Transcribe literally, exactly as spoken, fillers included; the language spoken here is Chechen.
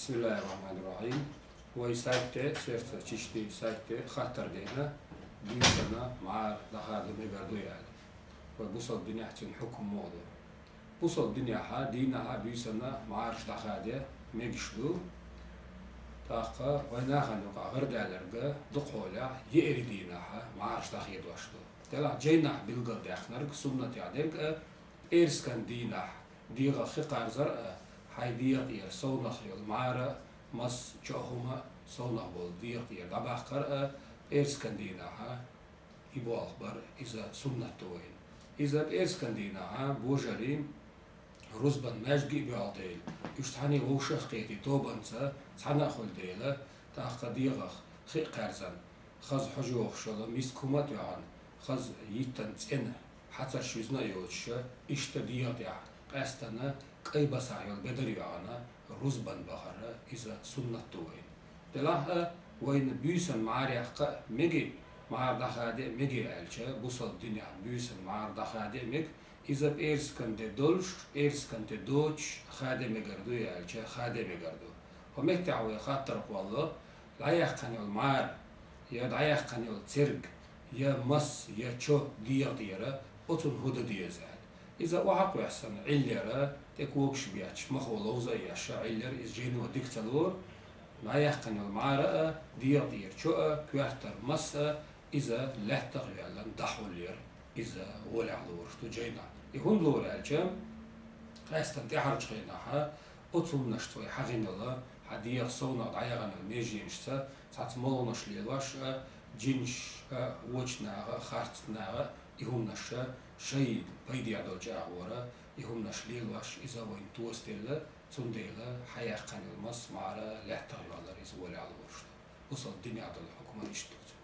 بسم الله الرحمن الرحيم. Вай сайтте, сердце чистоты сайтте хаттар деана, буьйсанна мӀара дӀахаде мегар ду аьлла. Вай бусалба динехь цуьнан хьукам муха ду? Бусалба динехьа, дийнахьа буьйсанна мӀараш дӀахаде мегаш ду. ТӀаккха вай нахана юкъахь гӀардаьлларг дукха хьолахь еарин дийнахьа мӀараш дӀахедош ду. Делахь жайнахь билгалдаьккхинарг, суннатехь дерг а, пӀераскан дийнахь дегӀах хи кхарзар а, хьайн дегӀа тӀера совнах йолу мӀара, мас, чо а, хӀума а совнах болу дегӀа тӀера дӀабаккхар а, пӀераскан дийнахьа и болх бар, иза суннат ду вайна. Иза пӀераскан дийнахьа божарийн рузбан маьждиг а боьлху дела, уьш цхьаьна вовшах а кхетий тобанца цхьаьна а хуьлу дела, тӀаккха дегӀах хи а кхаьрзина, хаза хьожа йохуш йолу миска хӀума а тоьхна, хаза йиттина цӀена хьацарш юьзна а йоцуша, иштта дегӀа тӀехь къаьстина кӀайн басахь йолу бедар йоьхна, рузбан бахара иза суннат ду вайна. Делахь а вайна буьйсанна мӀара яккха а мега, мӀара дӀахаде а мега аьлча, бусалба динехь буьйсанна мӀара дӀахаде а мега, иза пӀераскан де долуш, пӀераскан де доцуш хаде мегар дуй аьлча, хаде мегар ду. ХӀокху меттехь вай хаттар кхоллало, дӀаяьккхина йолу мӀара, я дӀаяьккхина йолу церг, я мас, я чо дегӀа тӀера, оцунна хӀун дан деза аьлла. Иза охьа а кхоьссина, Ӏиллера, тӀе когаш бетташ, махо ловза а еш, Ӏиллера иза жайно дика ца лору, дӀаяьккхина йолу мӀара а, дегӀа тӀера чо а, коьртара мас а, иза лаьттах а йоьллина дӀахьуллера, иза гӀолехь лоруш ду жайнахь. И хӀунда лору аьлча, къаьстина тӀаьхьарчу хенахьа оцу хӀуманашца вай хьахийна йолу, хьан дегӀах совнах дӀаяхана йолу меженашца цхьацца молханаш лелош а, жинаш а, вочу наха а, харцта наха а, и хӀуманаш а шайн пайдехь долчу агӀора и хӀуманаш лелош, иза вайна тосаделла, цундела хьан яьккхина йолу мас, мӀара лаьттах а йоьллар иза гӀолехь лоруш ду. Бусалба динехь долу хьукман иштта ду.